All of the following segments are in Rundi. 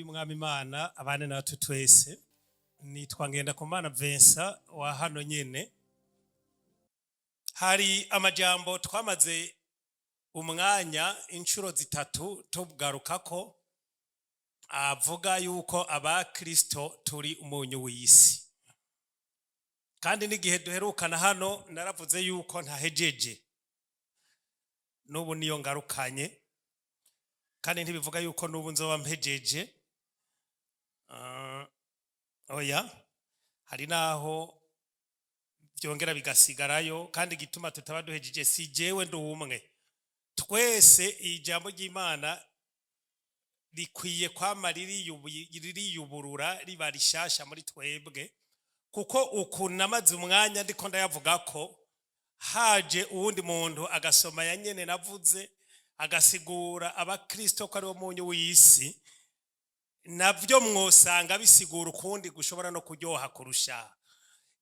Y'umwami Imana abane natwe twese. Nitwa Ngendakumana Vincent wa hano nyene. Hari amajambo twamaze umwanya inshuro zitatu tugarukako, avuga yuko abakristo turi umunyu w'isi. Kandi n'igihe duherukana hano naravuze yuko ntahejeje, n'ubu niyo ngarukanye, kandi ntibivuga yuko n'ubu nzoba mpejeje. Oya, hari naho byongera bigasigarayo. Kandi igituma tutaba duhejeje, si jewe ndi umwe, twese ijambo ry'Imana rikwiye kwama ririyuburura, riba rishasha muri twebwe, kuko uku namaze umwanya ndiko ndayavuga ko haje uwundi muntu agasoma ya nyene navuze, agasigura abakristo ko ari wo munyu w'isi, navyo mwosanga bisigura ukundi gushobora no kuryoha kurusha.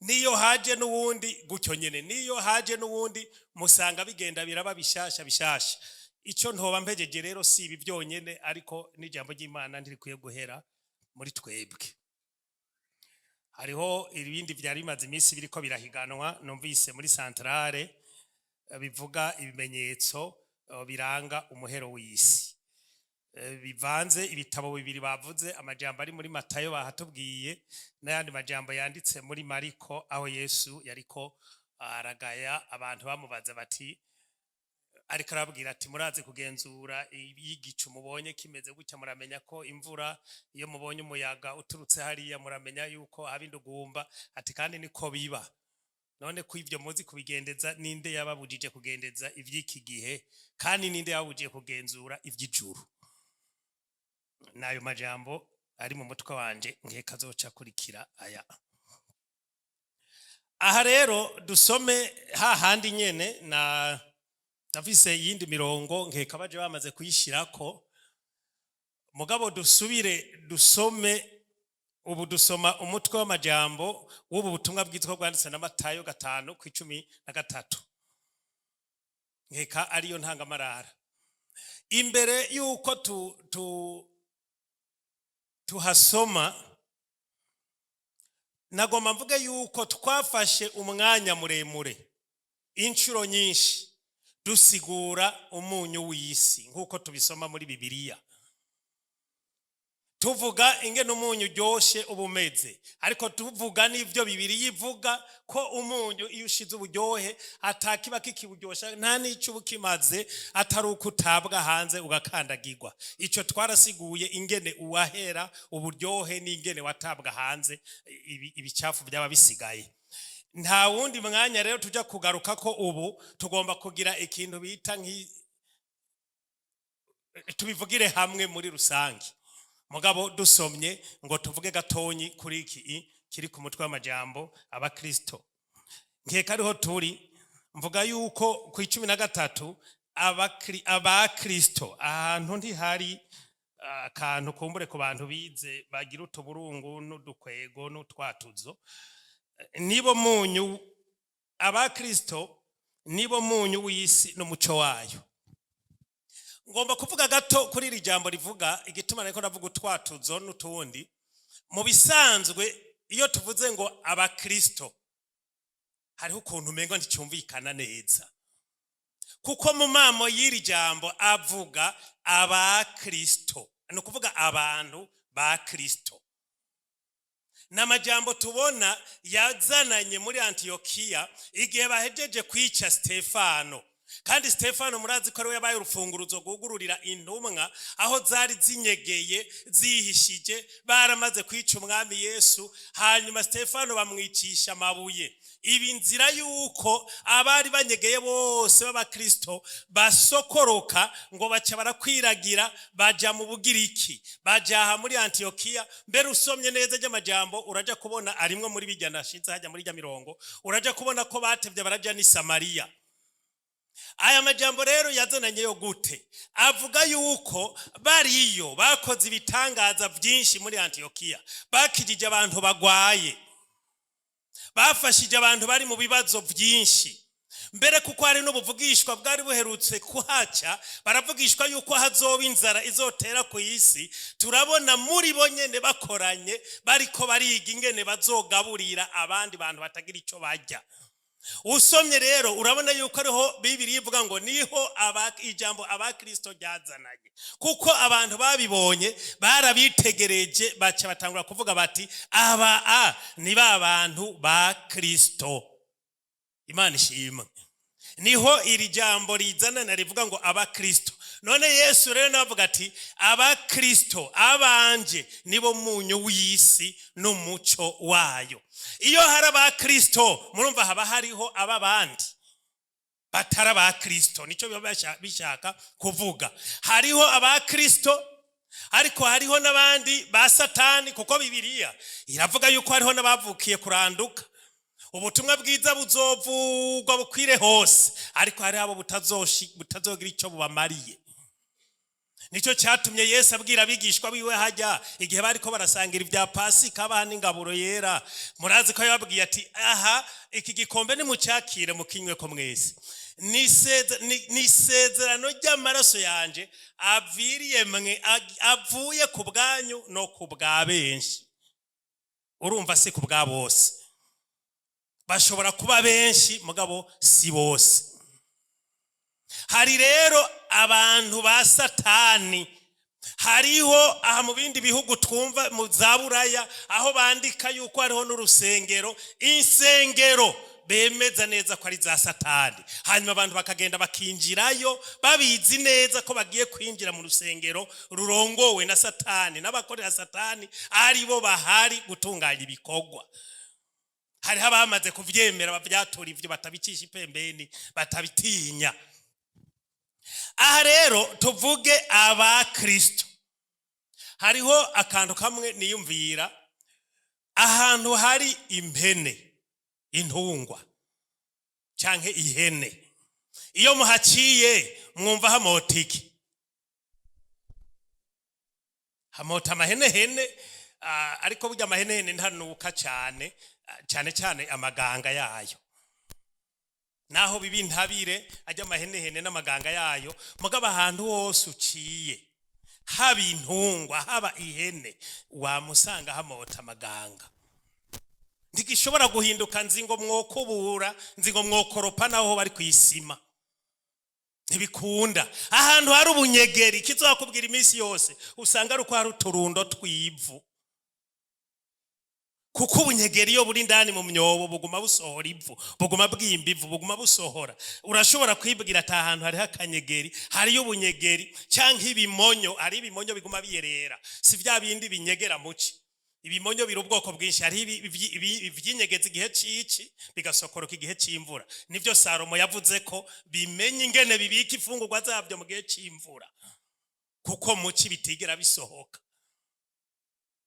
Niyo haje n'uwundi gutyo nyene, niyo haje n'uwundi, musanga bigenda biraba bishasha bishasha. Ico ntoba mpejeje rero si ibi byonyene, ariko n'ijambo ry'Imana ntirikwiye guhera muri twebwe. Hariho ibindi vyari bimaze iminsi biriko birahiganwa, numvise muri centrale, bivuga ibimenyetso biranga umuhero w'isi. Bivanze ibitabo bibiri bavuze, amajambo ari muri Matayo bahatubwiye n'ayandi majambo yanditse muri Mariko, aho Yesu yariko aragaya abantu bamubaza bati, ariko arababwira ati: "Murazi kugenzura igicu mubonye kimeze gutya, muramenya ko imvura, iyo mubonye umuyaga uturutse hariya, muramenya yuko haba indugumba." Ati: "Kandi niko biba. None ko ivyo muzi kubigendeza, ninde yababujije kugendeza ivy'iki gihe? Kandi ninde yababujije kugenzura ivy'ijuru?" N'ayo majambo ari mu mutwe wanje, nkeka azoca akurikira aya. Aha rero dusome hahandi nyene, na ndafise iyindi mirongo, nkeka baje bamaze kuyishirako. Mugabo dusubire dusome. Ubu dusoma umutwe w'amajambo w'ubu butumwa bwitwa bwanditse na Matayo 5:13, nkeka ariyo ntangamarara. Imbere y'uko tu tuhasoma, nagomba mvuge yuko twafashe umwanya muremure, inshuro nyinshi, dusigura umunyu w'isi nk'uko tubisoma muri Bibiliya, tuvuga ingene umunyu uryoshe uba umeze, ariko tuvuga n'ibyo Bibiliya ivuga ko umunyu iyo ushize uburyohe atakiba kikiburyosha, nta n'icyo uba ukimaze atari uko utabwa hanze ugakandagirwa. Icyo twarasiguye ingene uwahera uburyohe n'ingene watabwa hanze, ibicafu byaba bisigaye. Nta wundi mwanya rero tujya kugaruka ko ubu tugomba kugira ikintu bita nk'i tubivugire hamwe muri rusange. Mugabo dusomye ngo tuvuge gatonyi kuri iki kiri ku mutwe w'amajambo abakristo, nkeka ariho turi. Mvuga yuko ku 13 abakristo, ahantu ntihari akantu kumbure ku bantu bize bagira utuburungu n'udukwego n'utwatuzo, nibo munyu. Abakristo nibo munyu w'isi n'umuco wayo. Ngomba kuvuga gato kuri iri jambo rivuga igituma ariko ndavuga utwatuzo n'utundi. Mu bisanzwe iyo tuvuze ngo abakristo, hariho ukuntu umengo nticyumvikana neza, kuko mu mamo y'iri jambo avuga abakristo, ni ukuvuga abantu ba Kristo. Ni amajambo tubona yazananye muri Antiyokiya igihe bahejeje kwica Stefano. Kandi Stefano murazi ko ariwe yabaye urufunguruzo rwugururira intumwa aho zari zinyegeye, zihishije, baramaze kwica umwami Yesu. Hanyuma Stefano bamwicisha amabuye, ibi nzira yuko abari banyegeye bose b'abakristo basokoroka, ngo baca barakwiragira, baja mu Bugiriki, baja aha muri Antiyokiya. Mbere usomye neza ry'amajambo, uraja kubona arimwo muri bijya nashize hajya muri rya mirongo, uraja kubona ko batevye baraja n'i Samariya. Aya majambo rero yazananye yo gute? Avuga yuko bariyo bakoze ibitangaza byinshi muri Antiyokiya, bakijije abantu bagwaye, bafashije abantu bari mu bibazo byinshi. Mbere kuko hari n'ubuvugishwa bwari buherutse kuhaca, baravugishwa yuko hazoba inzara izotera ku isi. Turabona muri bo nyene bakoranye, bariko bariga ingene bazogaburira abandi bantu batagira ico barya. Usomye rero urabona yuko ariho Bibiri ivuga ngo niho ijambo abakristo ryazananye, kuko abantu babibonye barabitegereje, baca batangura kuvuga bati: "Aba a ni ba bantu ba Kristo." Imana ishimwe. Niho iri jambo rizanana rivuga ngo abakristo. None Yesu rero navuga ati: "Abakristo abanje nibo munyu w'isi n'umuco wayo." Iyo hari abakristo, murumva haba hariho ab'abandi batari abakristo. Nicyo biba bishaka kuvuga. Hariho abakristo, ariko hariho n'abandi ba Satani, kuko Bibiliya iravuga yuko hariho n'abavukiye kuranduka. Ubutumwa bwiza buzovugwa bukwire hose, ariko hariho abo butazogira icyo bubamariye. Nicyo cyatumye Yesu abwira abigishwa biwe hajya igihe bariko barasangira ibya Pasika, baha n'ingaburo yera. Murazi ko yababwiye ati: "Aha iki gikombe nimucyakire mukinywe ko mwese, ni isezerano ry'amaraso yanje aviriye mwe, avuye ku bwanyu no ku bwa benshi." Urumva si ku bwa bose. Bashobora kuba benshi, mugabo si bose. Hari rero abantu ba Satani. Hariho aha mu bindi bihugu twumva mu za Buraya, aho bandika yuko hariho n'urusengero, insengero bemeza neza ko ari za Satani, hanyuma abantu bakagenda bakinjirayo babizi neza ko bagiye kwinjira mu rusengero rurongowe na Satani, n'abakorera Satani aribo bahari gutunganya ibikorwa. Hariho abamaze kuvyemera, bavyatura ivyo, batabicisha ipembeni, batabitinya. Aha rero tuvuge abakristo. Hariho akantu kamwe niyumvira: ahantu hari impene, intungwa canke ihene, iyo muhaciye mwumva hamota iki? Hamota amahenehene. Ariko burya amahenehene ntanuka cyane, cyane cyane amaganga yayo. Naho biba intabire, ajya amahenehene n'amaganga yayo. Mugabo ahantu hose uciye, haba intungwa, haba ihene, wamusanga hamota amaganga. Ntigishobora guhinduka. Nzi ngo mwokubura, nzi ngo mwokoropa, naho bari ku isima ntibikunda. Ahantu hari ubunyegeri, kizakubwira iminsi yose usanga ari uko hari uturundo tw'ivu, kuko ubunyegeri iyo buri indani mu myobo buguma busohora ivu, buguma bwimba ivu, buguma busohora. Urashobora kwibwira ati ahantu hariho akanyegeri, hariyo ubunyegeri cyangwa ibimonyo. Hari ibimonyo biguma biyerera, si bya bindi binyegera muci. Ibimonyo biri ubwoko bwinshi. Hariho ibyinyegeza igihe cici, bigasokoroka igihe c'imvura. Nivyo Salomo yavuze ko bimenya ingene bibika imfungurwa zabyo mu gihe c'imvura, kuko muci bitigera bisohoka,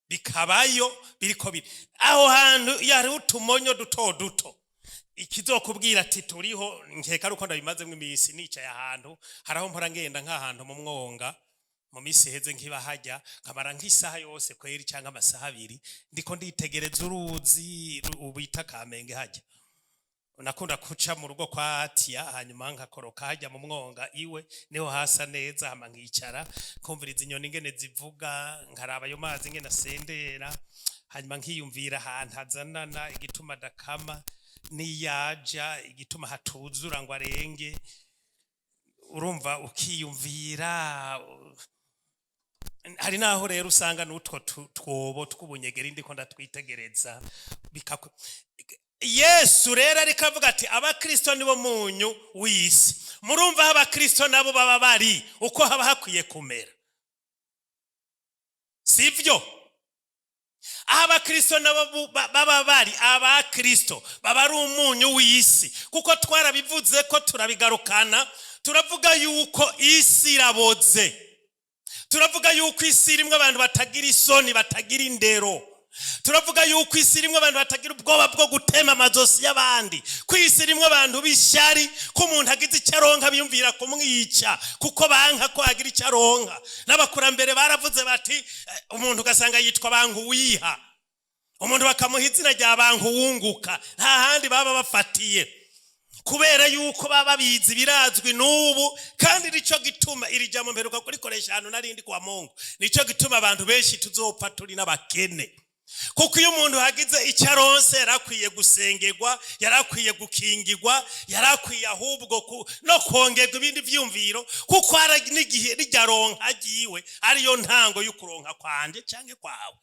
bikabayo biriko biri aho hantu. Iyo hariho utumonyo duto duto, ikizokubwira ati turiho, nkeka ari uko ndabimazemo iminsi nicaye ahantu. Hari aho mpora ngenda, nk'ahantu mu mwonga. Mu minsi iheze nkiba hajya, nkamara nk'isaha yose kweri cyangwa amasaha 2, ndiko nditegereza uruzi bita Kamenge. Hajya nakunda kuca mu rugo kwa Atiya, hanyuma nkakoroka hajya mu mwonga iwe, niho hasa neza. Hama nkicara kumviriza inyoni ingene zivuga, nkaraba ayo mazi ingene asendera, hanyuma nkiyumvira ahantu azanana, igituma adakama, niyaja igituma hatuzura ngo arenge. Urumva ukiyumvira. Hari naho rero usanga n'utwo twobo tw'ubunyegeri ndiko ndatwitegereza. Yesu rero ariko avuga ati: "Abakristo nibo munyu w'isi." Murumva aho abakristo nabo baba bari uko haba hakwiye kumera, sibyo? Aho abakristo nabo baba bari, abakristo baba ari umunyu w'isi, kuko twarabivuze ko turabigarukana. Turavuga yuko isi iraboze, turavuga yuko isi irimwo abantu batagira isoni, batagira indero, turavuga yuko isi irimwo abantu batagira ubwoba bwo gutema amazosi y'abandi, ko isi irimwo abantu b'ishyari, ko umuntu agize icyo aronka biyumvira kumwica, kuko banka ko agira icyo aronka. N'abakurambere baravuze bati umuntu ugasanga yitwa banku wiha, umuntu bakamuha izina rya banku wunguka. Nta handi baba bafatiye. Kubera yuko baba babizi, birazwi n'ubu. Kandi nico gituma iri jambo mperuka kurikoresha ahantu narindi kwa Mungu. Nico gituma abantu benshi tuzopfa turi n'abakene, kuko iyo umuntu hagize icyo aronse, yarakwiye gusengerwa, yarakwiye gukingirwa, yarakwiye ahubwo no kongerwa ibindi vyumviro, kuko hari n'igihe rijya ronka ryiwe ariyo ntango y'ukuronka kwanje canke kwawe.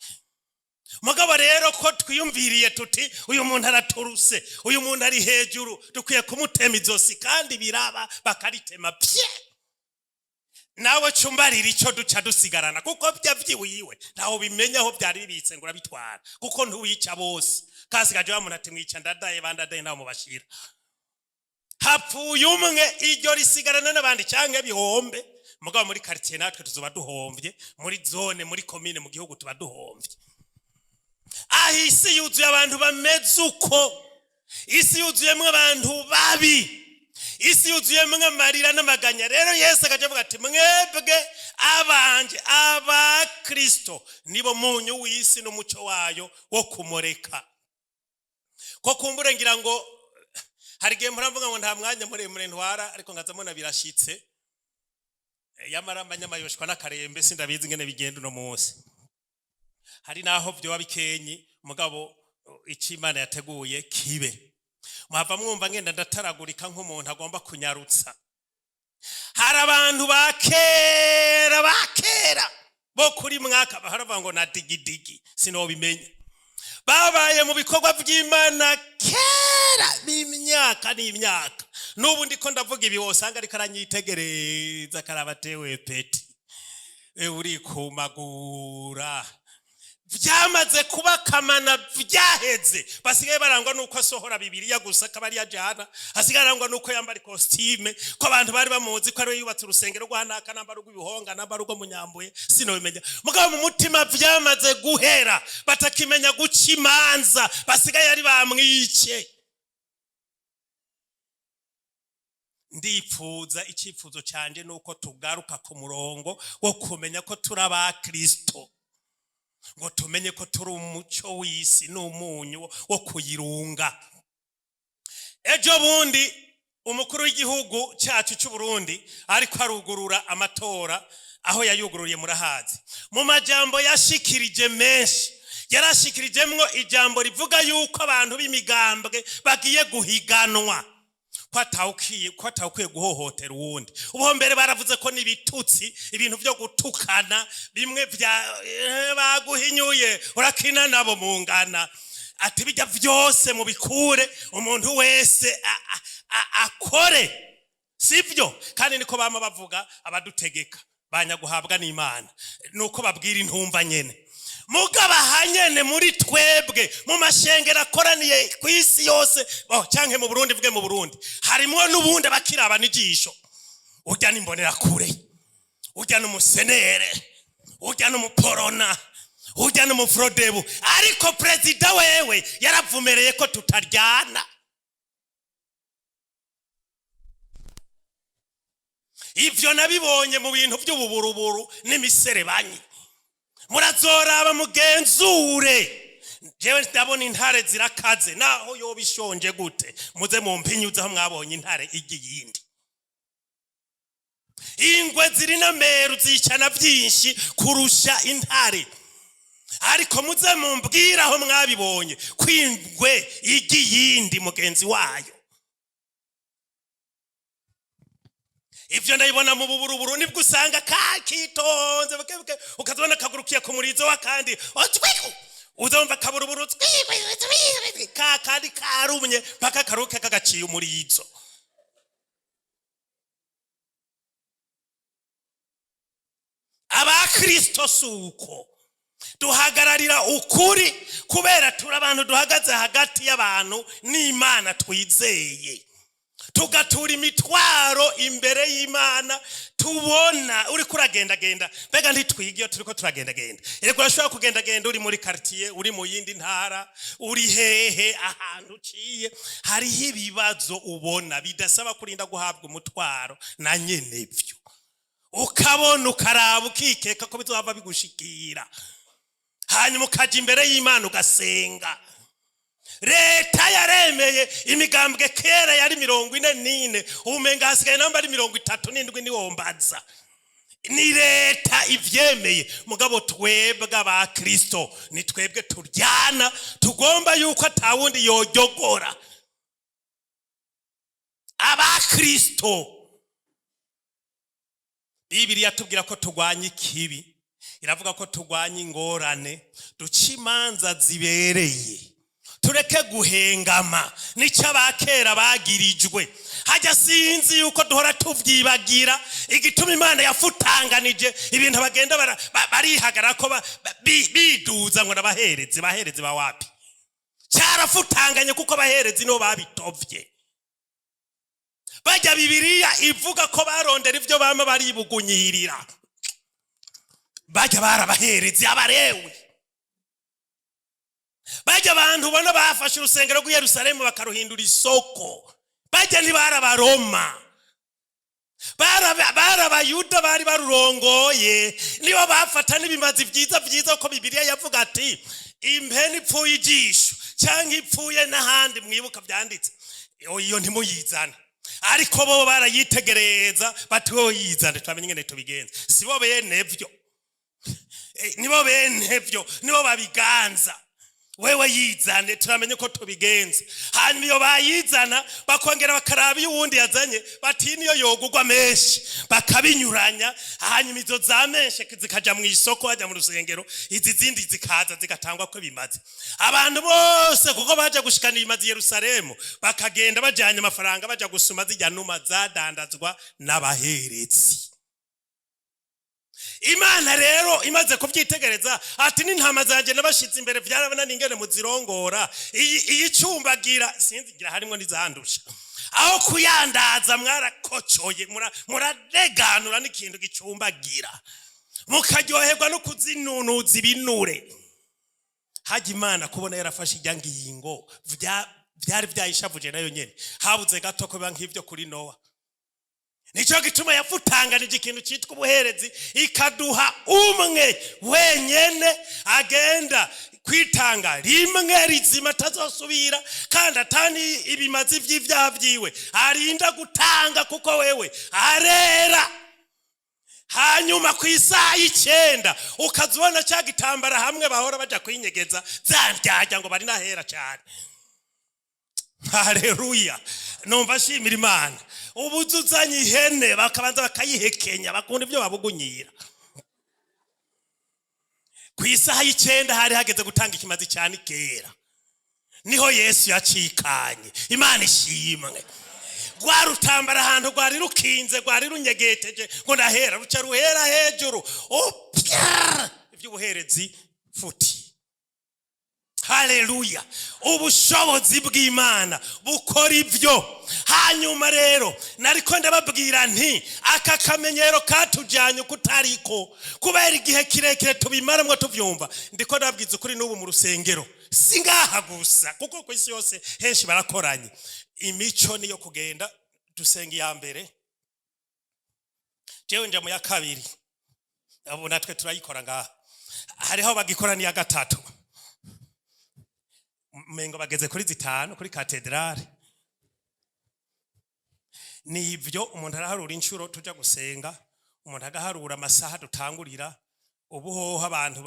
Mugabo rero ko twiyumviriye tuti: "Uyu muntu araturuse, uyu muntu ari hejuru, dukwiye kumutema izosi," kandi biraba, bakaritema pye. Nawe cumbarira icyo duca dusigarana, kuko bya vyiwiwe ntaho bimenya aho byari bibitse ngo urabitwara, kuko ntuwica bose. Kasigaje wa muntu ati: "Mwica ndadaye, bandadaye ntaho mubashira." Hapfuye umwe, iryo risigarana n'abandi canke bihombe. Mugabo muri quartier natwe tuzoba duhomvye, muri zone, muri komine, mu gihugu tuba duhomvye. Aho isi yuzuye abantu bameze uko, isi yuzuyemo abantu babi, isi yuzuyemo amarira n'amaganya. Rero Yesu akaja avuga ati: "Mwebwe abanje, abakristo, nibo munyu w'isi n'umuco wayo wo kumureka." Ko kumbure ngira ngo hari igihe muravuga ngo nta mwanya muremure ntwara, ariko nkaza mbona birashitse. Yamara amanyamayoshwa n'akarembe, sindabizi ingene bigenda uno munsi. Hari naho vyoba bikenyi, mugabo icyo Imana yateguye kibe. Muhava mwumva ngenda ndataragurika nk'umuntu agomba kunyarutsa. Hari abantu ba kera, ba kera bo kuri mwaka baravuga ngo na digidigi sinobimenya, babaye mu bikorwa by'Imana kera b'imyaka n'imyaka. N'ubu ndiko ndavuga ibi, wosanga ariko aranyitegereza, karabatewe peti urikumagura. Byamaze kuba kamana, byaheze. Basigaye barangwa nuko asohora Bibiliya gusa akaba ari ajana, asigaye arangwa nuko yambara ikositime, ko abantu bari bamuzi ko ariwe yubatse urusengero rwa naka, namba rw'ibihonga, namba rwo munyambuye, sinobimenya. Mugabo mu mutima byamaze guhera, batakimenya guca imanza, basigaye ari bamwice. Ndipfuza, icyifuzo cyanjye ni uko tugaruka ku murongo wo kumenya ko turi abakristo, ngo tumenye ko turi umuco w'isi n'umunyu wo kuyirunga. Ejo bundi umukuru w'igihugu cyacu cy'u Burundi ariko arugurura amatora, aho yayugururiye murahazi. Mu majambo yashikirije menshi, yarashikirijemwo ijambo rivuga yuko abantu b'imigambwe bagiye guhiganwa, ko atawukwiye guhohotera uwundi. Ubu mbere baravuze ko n'ibitutsi, ibintu byo gutukana bimwe bya baguhinyuye, urakina nabo mungana, ati bijya byose mubikure, umuntu wese akore. Sibyo? Kandi niko bama bavuga abadutegeka banyaguhabwa n'Imana, nuko babwira intumva nyene. Mugabo ahanyene muri twebwe mu mashengero akoraniye ku isi yose, oh, canke mu Burundi, bwe mu Burundi harimwo n'ubundi abakiraba n'ijisho: urya n'imbonerakure, urya n'umusenere, urya n'umuporona, urya n'umufrodebu. Ariko perezida wewe yaravumereye ko tutaryana. Ivyo nabibonye mu bintu by'ububuruburu n'imiserebanyi. Murazoraba mugenzure. Jewe ndabona intare zirakaze, naho yoba ishonje gute. Muze mumpinyuze aho mwabonye intare ijya iyindi. Ingwe ziri n'ameru, zicana byinshi kurusha intare, ariko muze mumbwire aho mwabibonye ko ingwe ijya iyindi mugenzi wayo. Ivyo ndabibona mu buburuburu, nibwo usanga kakitonze buke buke, ukazibona kagurukiye ku murizo wa kandi otwiku, uzumva kaburuburu twi ka kandi karumye mpaka karuke kagaciye umurizo. Abakristo si uko duhagararira ukuri, kubera turi abantu duhagaze hagati y'abantu n'Imana twizeye, tugatura imitwaro imbere y'Imana. Tubona uriko uragendagenda, mbega ntitwiga iyo turiko turagendagenda? Erega urashobora kugendagenda uri muri quartier, uri mu yindi ntara, uri hehe, ahantu uciye hariho ibibazo ubona bidasaba kurinda guhabwa umutwaro na nyene vyo, ukabona, ukaraba, ukikeka ko bizohava bigushikira, hanyuma ukaja imbere y'Imana ugasenga. Leta yaremeye imigambwe kera yari 44, umenga hasigaye namba ari 37. Niwombaza ni leta ivyemeye, mugabo twebwe aba Kristo ni twebwe turyana, tugomba yuko atawundi yojogora abakristo. Bibiliya tubwira ko turwanya ikibi, iravuga ko turwanya ingorane, duca imanza zibereye, tureke guhengama. Nicyo abakera bagirijwe hajya. Sinzi yuko duhora tuvyibagira igituma Imana yafutanganije ibintu. Bagenda barihagara ko biduza ngo nabaherezi. Baherezi bawapi? Cyarafutanganye kuko abaherezi nibo babitovye. Bajya Bibiliya ivuga ko barondera ibyo bama baribugunyirira, bajya barabaherezi, abarewi. Bajya abantu ubona bafashe urusengero rw'i Yerusalemu bakaruhindura isoko, bajya ntibari Abaroma, bari Abayuda bari barurongoye. Nibo bafata n'ibimazi byiza byiza, ko Bibiliya yavuga ati impene ipfuye ijisho cyangwa ipfuye n'ahandi, mwibuka byanditse, iyo ntimuyizane. Ariko bo barayitegereza bati wowe yizane, turamenye ingene tubigenza. Si bo bene vyo? Nibo bene vyo, nibo babiganza. Wewe yizane, turamenye ko tubigenza. Hanyuma iyo bayizana bakongera bakaraba iyo uwundi yazanye, bati niyo yogugwa menshi, bakabinyuranya. Hanyuma izo za menshi zikaja mu isoko hajya mu rusengero, izi zindi zikaza zigatangwa ko bimaze abantu bose, kuko baje gushikana ibimazi i Yerusalemu, bakagenda bajanye amafaranga baja gusuma zijya numa zadandazwa n'abaherezi. Imana rero imaze kubyitegereza ati n'intama zanjye nabashize imbere, byarabona n'ingene muzirongora. Iyi cumbagira sinzi ngira harimo n'izandusha aho kuyandaza. Mwarakocoye, murareganura n'ikintu gicumbagira, mukaryoherwa no kuzinunuza ibinure. Hajya Imana kubona yarafashe ijya ngingo, vyari vyayishavuje nayo nyene. Habuze gato ko biba nk'ivyo kuri Nowa. Nicyo gituma yafutanganije ikintu cyitwa ubuherezi, ikaduha umwe wenyene agenda kwitanga rimwe rizima atazosubira, kandi atani ibimazi vy'ivyaha vyiwe arinda gutanga, kuko wewe arera. Hanyuma ku isaha y'9 ukaza ubona cya gitambara hamwe bahora baja kwinyegeza zandyajya ngo bari nahera cyane. Haleluya! Numva ashimira Imana. Ubu uzanye ihene bakabanza bakayihekenya, bakunda ibyo babugunyira. Ku isaha y'9 hari hageze gutanga ikimazi cyane kera, niho Yesu yacikanye. Imana ishimwe. Rwa rutambara ahantu rwari rukinze, rwari runyegeteje ngo ndahera, ruca ruhera hejuru. Upya iby'ubuherezi futi. Haleluya! Ubushobozi bw'Imana bukora ibyo. Hanyuma rero nariko ndababwira nti aka kamenyero katujyanye uko utariko, kubera igihe kirekire tubimaramwo tuvyumva. Ndiko ndababwiza ukuri, n'ubu mu rusengero, si ngaha gusa, kuko ku isi yose henshi barakoranye. Imico niyo kugenda dusenga iya mbere, jewe nja mu ya kabiri. Abo natwe turayikora ngaha, hariho bagikora n'iya gatatu, mengo bageze kuri zitanu kuri katedrale. Nivyo, umuntu araharura inshuro tuja gusenga, umuntu agaharura amasaha dutangurira. Ubu hoho abantu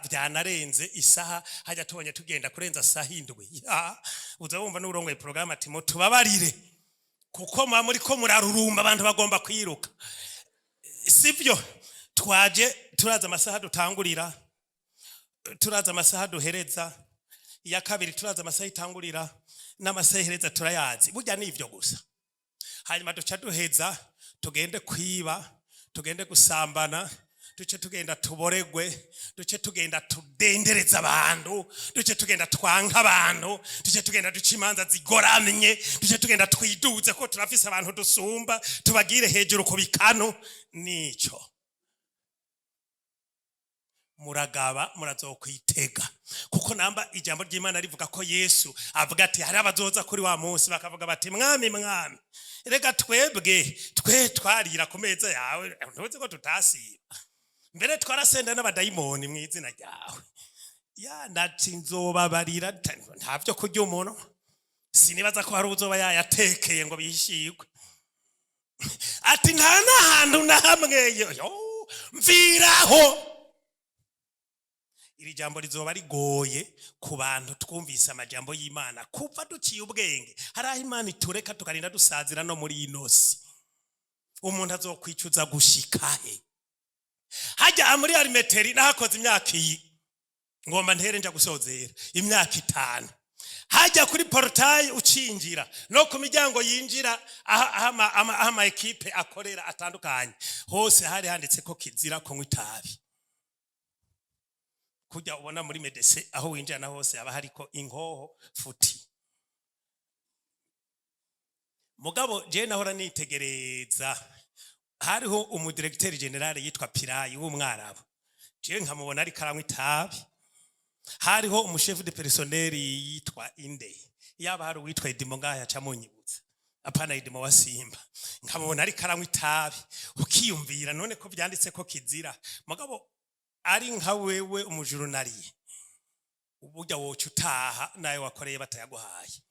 vyanarenze isaha. Hajya tubonye tugenda kurenza saha 7, ya uza wumva n'urongoye porogaramu ati mutubabarire, kuko muba muriko murarurumba, abantu bagomba kwiruka. Sivyo? Twaje turaza amasaha dutangurira, turaza amasaha duhereza. Iya kabiri turaza amasaha itangurira n'amasaha ihereza, turayazi. Burya ni ivyo gusa. Hanyuma duca duheza tugende kwiba, tugende gusambana, duce tugenda tuboregwe, duce tugenda tudendereza abantu, duce tugenda twanka abantu, duce tugenda duca imanza zigoramye, duce tugenda twiduze ko turafise abantu dusumba, tubagire hejuru ku bikanu. Nico muragaba, murazokwitega, kuko namba ijambo ry'Imana rivuga ko Yesu avuga ati hari abazoza kuri wa munsi bakavuga bati: "Mwami, mwami, reka twebwe twe twarira ku meza yawe, ntuzi ko tutasiba, mbere twarasenda n'abadayimoni mu izina ryawe." Ya nati nzobabarira, nta vyo kurya umuntu, sinibaza ko hari uzoba yayatekeye ngo bishigwe. Ati nta n'ahantu na hamwe yo mviraho. Iri jambo rizoba rigoye ku bantu twumvise amajambo y'Imana kuva duciye ubwenge. Hari aho Imana itureka tukarinda dusazira no muri ino si. Umuntu azokwicuza gushika he? Hajya muri alimeteri nahakoze imyaka iyi, ngomba ntere nja gusozera, imyaka 5. Hajya kuri portail ucinjira no ku miryango yinjira aho ama équipe akorera atandukanye, hose hari handitse ko kizira kunywa itabi. Kujya ubona muri médecin aho winjira na hose haba hariko inkoho futi. Mugabo je nahora nitegereza, hariho umu directeur général yitwa Pirayi w'umwarabu, je nkamubona ariko aranywa itabi. Hariho umu chef de personnel yitwa inde? Yaba hari uwitwa Edimo ngaha yaca munyibutsa, apana Edimo wa Simba. Nkamubona ariko aranywa itabi, ukiyumvira none ko vyanditse ko kizira. Mugabo ari nka wewe umu journalier, uburya woca utaha nawe wakoreye batayaguhaye.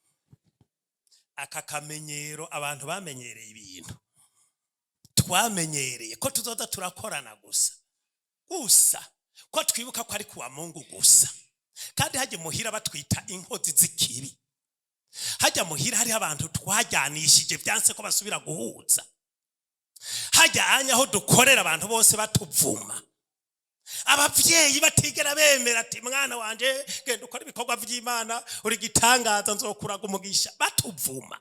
Aka kamenyero abantu bamenyereye, ibintu twamenyereye ko tuzoza turakorana gusa gusa, ko twibuka ko ari kuwa Mungu gusa. Kandi hajya muhira batwita inkozi z'ikibi, hajya muhira hariho abantu twajyanishije byanse ko basubira guhuza, hajya anya aho dukorera abantu bose batuvuma, abavyeyi batigera bemera ati mwana wanje genda ukora ibikorwa vy'Imana, uri gitangaza, nzokuraga umugisha, batuvuma.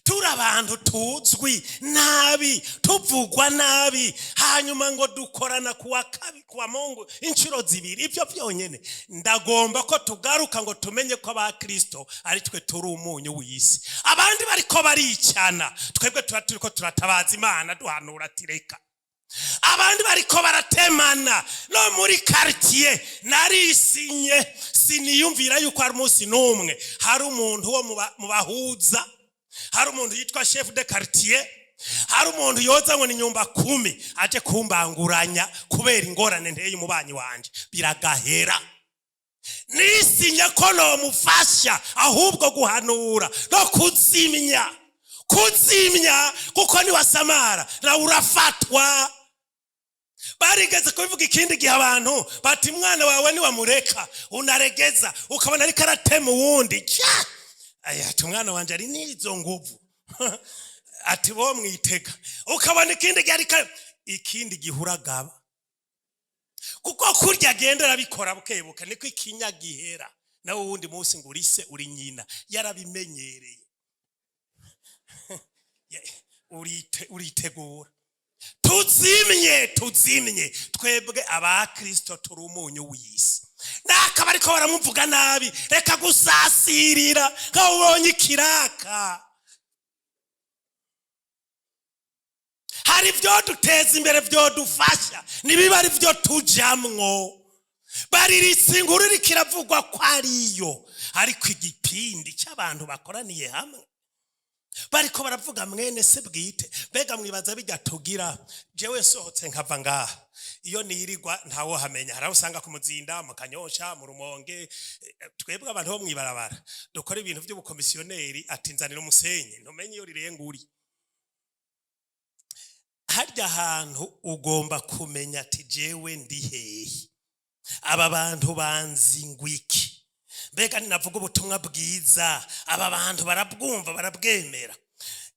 Turi abantu tuzwi nabi, tuvugwa nabi, hanyuma ngo dukorana kuwa kabi, kuwa Mungu inshuro zibiri. Ibyo byonyene ndagomba ko tugaruka ngo tumenye ko abakristo ari twe turi umunyu w'isi. Abandi bariko baricana, twebwe tuba turiko turatabaza Imana, duhanura ati reka. Abandi bariko baratemana no muri quartier, narisinye siniyumvira yuko hari umunsi n'umwe hari umuntu wo mu bahuza, hari umuntu yitwa chef de quartier, hari umuntu yoza ngo ni nyumba kumi aje kumbanguranya kubera ingorane nteye umubanyi wanje. Biragahera. Nisinye ko nomufasha ahubwo guhanura no kuzimya, kuzimya, kuko niwasamara nawe urafatwa. Barigeze kubivuga ikindi gihe abantu bati mwana wawe niwamureka unaregeza, ukabona ariko aratema uwundi cya, aya ati umwana wanje ari n'izo nguvu, ati bo mwitega. Ukabona ikindi gihe ariko ikindi gihe uragaba, kuko kurya agenda arabikora bukebuke niko ikinya gihera. Nawe uwundi munsi ngo urise uri nyina yarabimenyereye. Uritegura. Tuzimye, tuzimye. Twebwe abakristo turi umunyu w'isi. Nakaba ariko baramuvuga nabi, reka gusasirira nkaho ubonye ikiraka. Hari ibyo duteza imbere byodufasha, nibiba ari byo tujamwo. Bariritse inkuru iriko iravugwa ko ariyo, ariko igipindi cy'abantu bakoraniye hamwe bariko baravuga mwene se bwite. Mbega mwibaza bijya tugira? Jewe nsohotse nkava ngaha, iyo nirirwa ntawohamenya. Hari aho usanga ku Muzinda, mu Kanyosha, mu Rumonge. Twebwe abantu bo mwibarabara dukora ibintu by'ubukomisiyoneri, ati nzanira umusenyi, ntumenye iyo rirenga uri harya hantu. Ugomba kumenya ati jewe ndi hehe? Aba bantu banzi ngwiki? Mbega ninavuga ubutumwa bwiza, aba bantu barabwumva, barabwemera?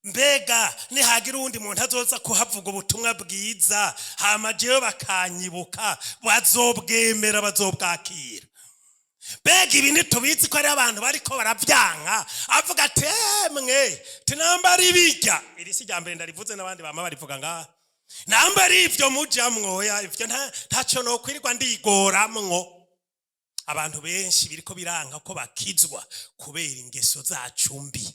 Mbega nihagira uwundi muntu azoza kuhavuga ubutumwa bwiza, hama jewe bakanyibuka, bazobwemera, bazobwakira? Mbega ibi ntitubizi ko ari abantu bariko baravyanka? Avuga ati emwe tinamba ari bijya, iri si rya mbere ndarivuze, n'abandi bama barivuga ngaha. Namba ari ivyo mujamwo, oya, ivyo ntaco nokwirirwa ndigoramwo. Abantu benshi biriko biranka ko bakizwa kubera ingeso zacu mbi.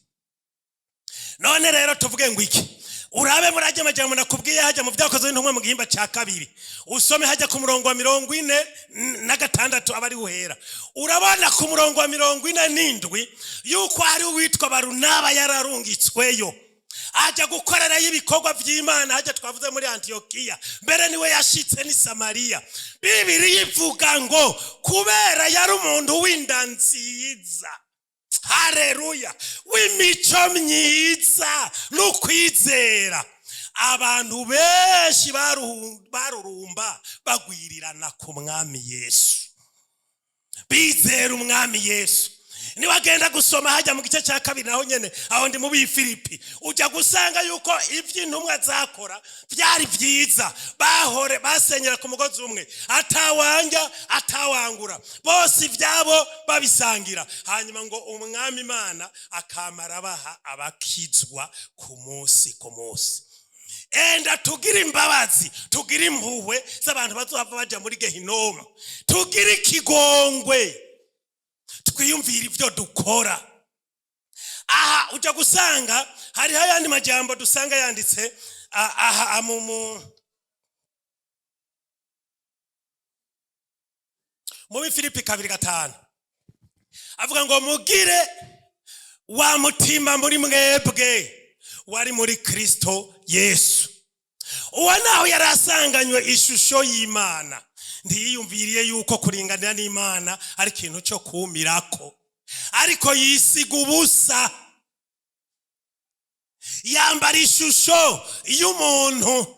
None rero tuvuge ngo iki? Urabe murajya amajambo nakubwiye hajya mu Byakozwe n'Intumwa mu gihimba cya kabiri, usome hajya ku murongo wa 46, aba ari uhera. Urabona ku murongo wa 47 yuko hari uwitwa Barunaba yararungitsweyo. Ajya gukorerayo ibikorwa by'Imana hajya twavuze muri Antiyokiya. Mbere niwe yashitse ni Samariya. Bibiri ivuga ngo kubera yari umuntu w'inda nziza, hareruya, w'imico myiza n'ukwizera, abantu benshi barurumba bagwirirana ku Mwami Yesu, bizera Umwami Yesu. Niwagenda gusoma hajya mu gice cya kabiri, naho nyene aho ndi mu Bifilipi, ujya gusanga yuko iby'intumwa zakora byari byiza. Bahore basenyera ku mugozi umwe, atawanja atawangura, bose ibyabo babisangira. Hanyuma ngo Umwami Imana akamara baha abakizwa ku munsi ku munsi. Enda tugire imbabazi, tugire impuhwe z'abantu bazohava baja muri Gehinomu, tugire ikigongwe, twiyumvire ibyo dukora. Aha ujya gusanga hariho ayandi majambo dusanga yanditse aha mu Bifilipi 2:5, avuga ngo mugire wa mutima muri mwebwe wari muri Kristo Yesu. Uwo naho yari asanganywe ishusho y'Imana, ntiyiyumviriye yuko kuringanira n'Imana ari ikintu cyo kumirako, ariko yisiga ubusa, yambara ishusho y'umuntu,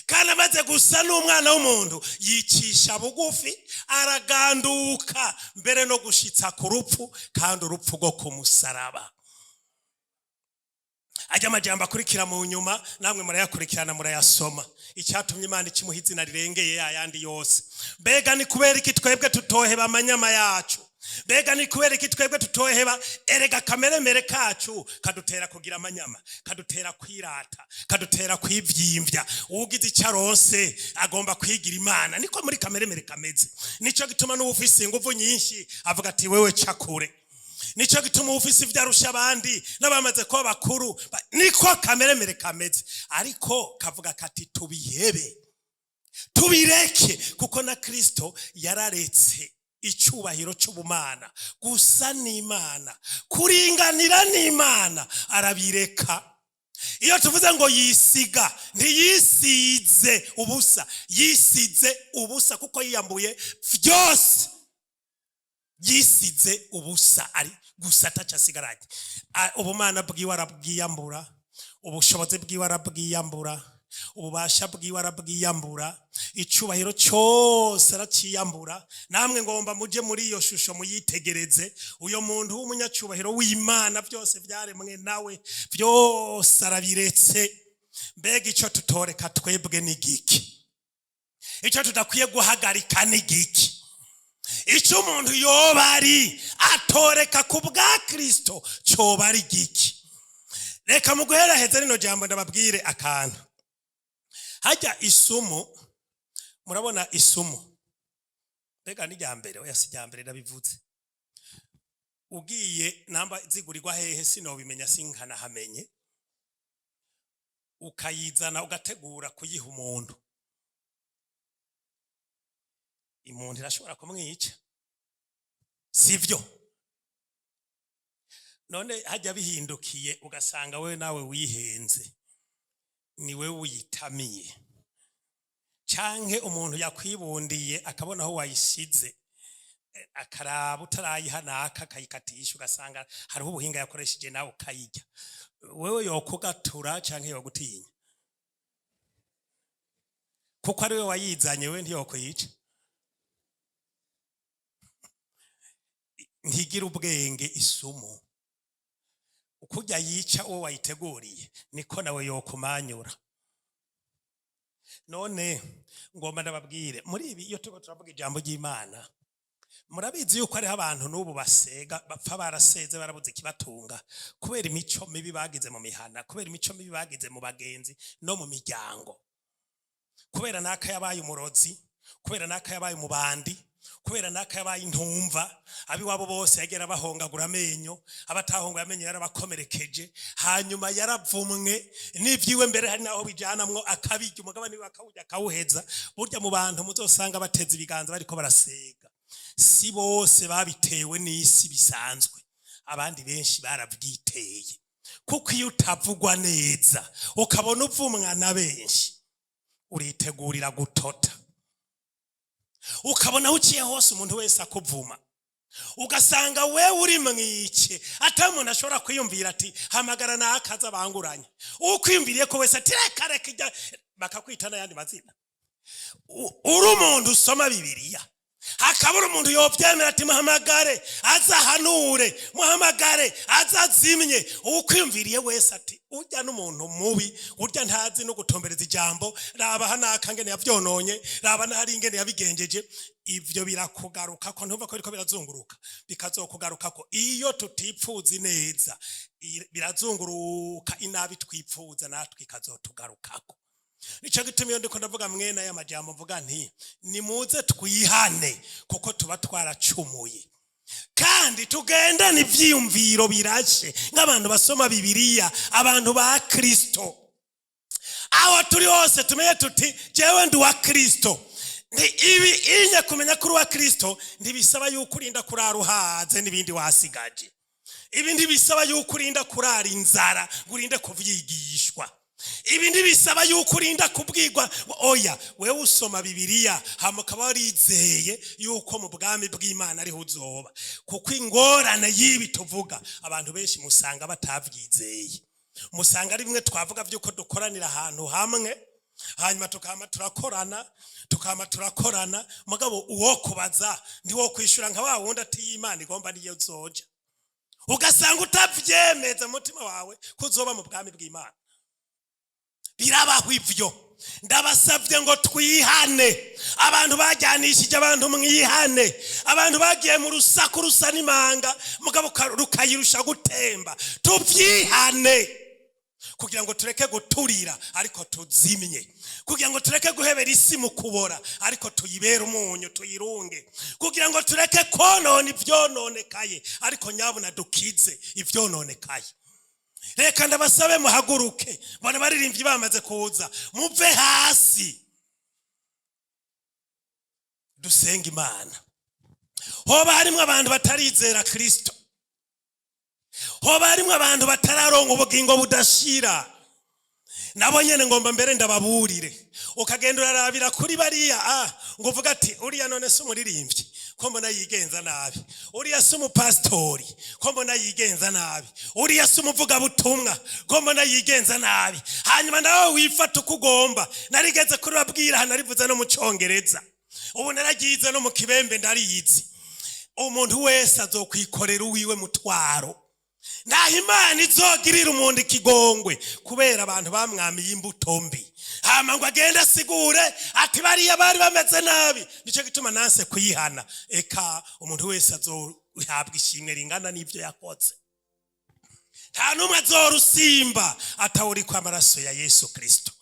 kandi amaze gusa n'umwana w'umuntu yicisha bugufi, araganduka mbere no gushitsa ku rupfu, kandi urupfu rwo ku musaraba. Ajya amajambo akurikira mu nyuma, namwe murayakurikirana, murayasoma. Icyatumye Imana ikimuha izina rirengeye yayandi yose. Mbega ni kubera iki twebwe tutoheba amanyama yacu? Mbega ni kubera iki twebwe tutoheba? Erega kameremere kacu kadutera kugira amanyama, kadutera kwirata, kadutera kwivyimbya. Ugize icyo aronse agomba kwigira Imana. Niko muri kameremere kameze. Nico gituma n'uwufise inguvu nyinshi avuga ati wewe cakure. Nico gituma ufise ibyo arusha abandi n'abamaze kuba bakuru. Niko kameremere kameze, ariko kavuga kati tubihebe, tubireke, kuko na Kristo yararetse icyubahiro cy'ubumana, gusa n'Imana, kuringanira n'Imana, arabireka. Iyo tuvuze ngo yisiga, ntiyisize ubusa, yisize ubusa kuko yiyambuye byose. Yisize ubusa, ari gusa ataco asigaranye. Ubumana bwiwe arabwiyambura, ubushobozi bwiwe arabwiyambura, ububasha bwiwe arabwiyambura, icubahiro cyose araciyambura. Namwe ngomba muje muri iyo shusho muyitegereze. Uyo muntu w'umunyacubahiro w'Imana, byose byaremwe nawe, byose arabiretse. Mbega icyo tutoreka twebwe ni giki? Icyo tudakwiye guhagarika ni giki? Icyo umuntu yoba ari atoreka ku bwa Kristo cyoba ari giki? Reka mu guheraheza rino jambo ndababwire akantu. Hajya isumu, murabona isumu, mbega ni rya mbere? Oya, si rya mbere ndabivuze. Ugiye namba zigurirwa hehe sinobimenya, sinkanahamenye, ukayizana ugategura kuyiha umuntu, umuntu irashobora kumwica, sivyo? None hajya bihindukiye ugasanga wewe nawe wihenze, ni wewe uyitamiye, canke umuntu yakwibundiye akabona aho wayishize, akaraba utarayiha naka akayikatisha, ugasanga hariho ubuhinga yakoresheje, nawe ukayirya, wewe yokugatura canke yogutinya? Kuko ari we wayizanye, we ntiyokwica. Ntigira ubwenge isumu. Ukurya yica uwo wayiteguriye, niko nawe yokumanyura. None ngomba ndababwire muri ibi, iyo turiko turavuga ijambo ry'Imana, murabizi yuko hariho abantu n'ubu basega, bapfa baraseze, barabuze ikibatunga kubera imico mibi bagize mu mihana, kubera imico mibi bagize mu bagenzi no mu miryango, kubera naka yabaye umurozi, kubera naka yabaye umubandi, kubera naka yabaye intumva. Abiwabo bose yagera bahongagura amenyo, abatahongoye amenyo yarabakomerekeje. Hanyuma yaravumwe n'ivyiwe, mbere hari naho bijanamwo akabirya, umugabane wiwe akawurya akawuheza. Burya mu bantu muzosanga bateze ibiganza bariko barasega, si bose babitewe n'isi bisanzwe, abandi benshi baravyiteye. Kuko iyo utavugwa neza, ukabona uvumwa na benshi, uritegurira gutota. Ukabona aho uciye hose umuntu wese akuvuma, ugasanga wewe uri mwike, ata muntu ashobora kwiyumvira ati: "Hamagara nakaza banguranye." Ukwiyumviriye ko wese ati: "Reka, reka ijya," bakakwita n'ayandi mazina. Uri umuntu usoma Bibiliya, hakabura umuntu yobyemera ati: "Muhamagare azahanure, muhamagare azazimye." Ukwiyumviriye wese ati: "Urya n'umuntu mubi, urya ntazi no gutombereza ijambo, raba hanaka ngene yavyononye, raba nahari ingene yabigenjeje." Ivyo birakugaruka ko, ntumva ko biriko birazunguruka, bikazokugaruka ko iyo tutipfuza neza. Birazunguruka, inabi twipfuza natwe ikazotugarukako. Nico gituma iyo ndiko ndavuga mwene aya majambo, mvuga nti: "Nimuze twihane, kuko tuba twaracumuye, kandi tugendane ivyiyumviro birashe nk'abantu basoma Bibiliya, abantu ba Kristo. Aho turi hose tumenye tuti: 'Jewe ndi uwa Kristo.'" Nti ibi inye kumenya ko uri uwa Kristo ntibisaba yuko urinda kurara uhaze n'ibindi wasigaje. Ibi ntibisaba yuko urinda kurara inzara ngo urinde kuvyigishwa. Ibi ntibisaba yuko urinda kubwirwa. Oya, wewe usoma Bibiliya, hama ukaba warizeye yuko mu bwami bw'Imana ariho uzoba. Kuko ingorane y'ibi tuvuga, abantu benshi musanga batavyizeye. Musanga ari bimwe twavuga by'uko dukoranira ahantu hamwe, hanyuma tukama turakorana, tukama turakorana, mugabo uwo kubaza ntiwo kwishura nka wa wundi ati: "Imana igomba niyo zoja." Ugasanga utavyemeza mu mutima wawe ko uzoba mu bwami bw'Imana. Birabaho ivyo. Ndabasabye ngo twihane. Abantu bajyanishije abantu, mwihane. Abantu bagiye mu rusaku rusa n'imanga, mugabo rukayirusha gutemba, tubyihane kugira ngo tureke guturira ariko tuzimye, kugira ngo tureke guhebera isi mu kubora ariko tuyibere umunyu, tuyirunge, kugira ngo tureke konona ivyononekaye, ariko nyabuna dukize ivyononekaye. Reka ndabasabe muhaguruke. Mbona baririmbyi bamaze kuza. Muve hasi, dusenga Imana. Hoba harimwo abantu batarizera Kristo, hoba harimwo abantu batararonka ubugingo budashira. Nabo nyene ngomba mbere ndababurire. Ukagenda urarabira kuri bariya, ngo uvuga ati: "Uriya none si umuririmbyi ko mbona yigenza nabi? Uriya si umupasitori ko mbona yigenza nabi? Uriya si umuvugabutumwa ko mbona yigenza nabi?" Hanyuma nawe wifata uko ugomba. Narigeze kuribabwira hano, narivuze no mu Congereza, ubu naragize no mu Kibembe, ndariyizi. Umuntu wese azokwikorera uwiwe mutwaro. Naho Imana izogirira umuntu ikigongwe kubera abantu bamwamiye imbuto mbi, hama ngo agende asigure ati: "Bariya bari bameze nabi, nicyo gituma nanse kuyihana." Eka, umuntu wese azohabwa ishimwe ringana n'ibyo yakoze. Nta n'umwe azorusimba atawuriko amaraso ya Yesu Kristo,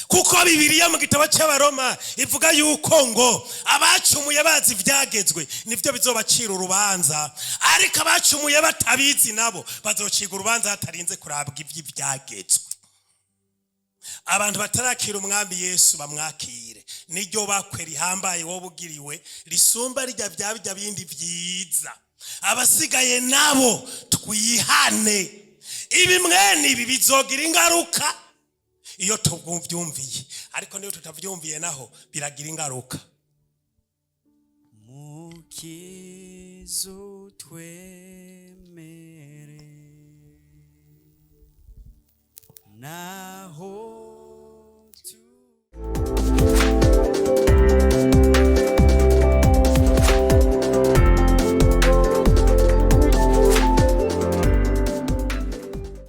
kuko Bibiliya mu gitabo cy'Abaroma ivuga yuko ngo abacumuye bazi ibyagezwe nibyo bizobacira urubanza, ariko abacumuye batabizi nabo bazocirwa urubanza hatarinze kurabwa iby'ibyagezwe. Abantu batarakira Umwami Yesu bamwakire, niryo bakwe rihambaye wowe ugiriwe, risumba rijya bya bijya bindi byiza. Abasigaye nabo twihane. Ibi mwene ibi bizogira ingaruka iyo tubyumviye, ariko niyo tutabyumviye naho biragira ingaruka. Mukiza, utwemere.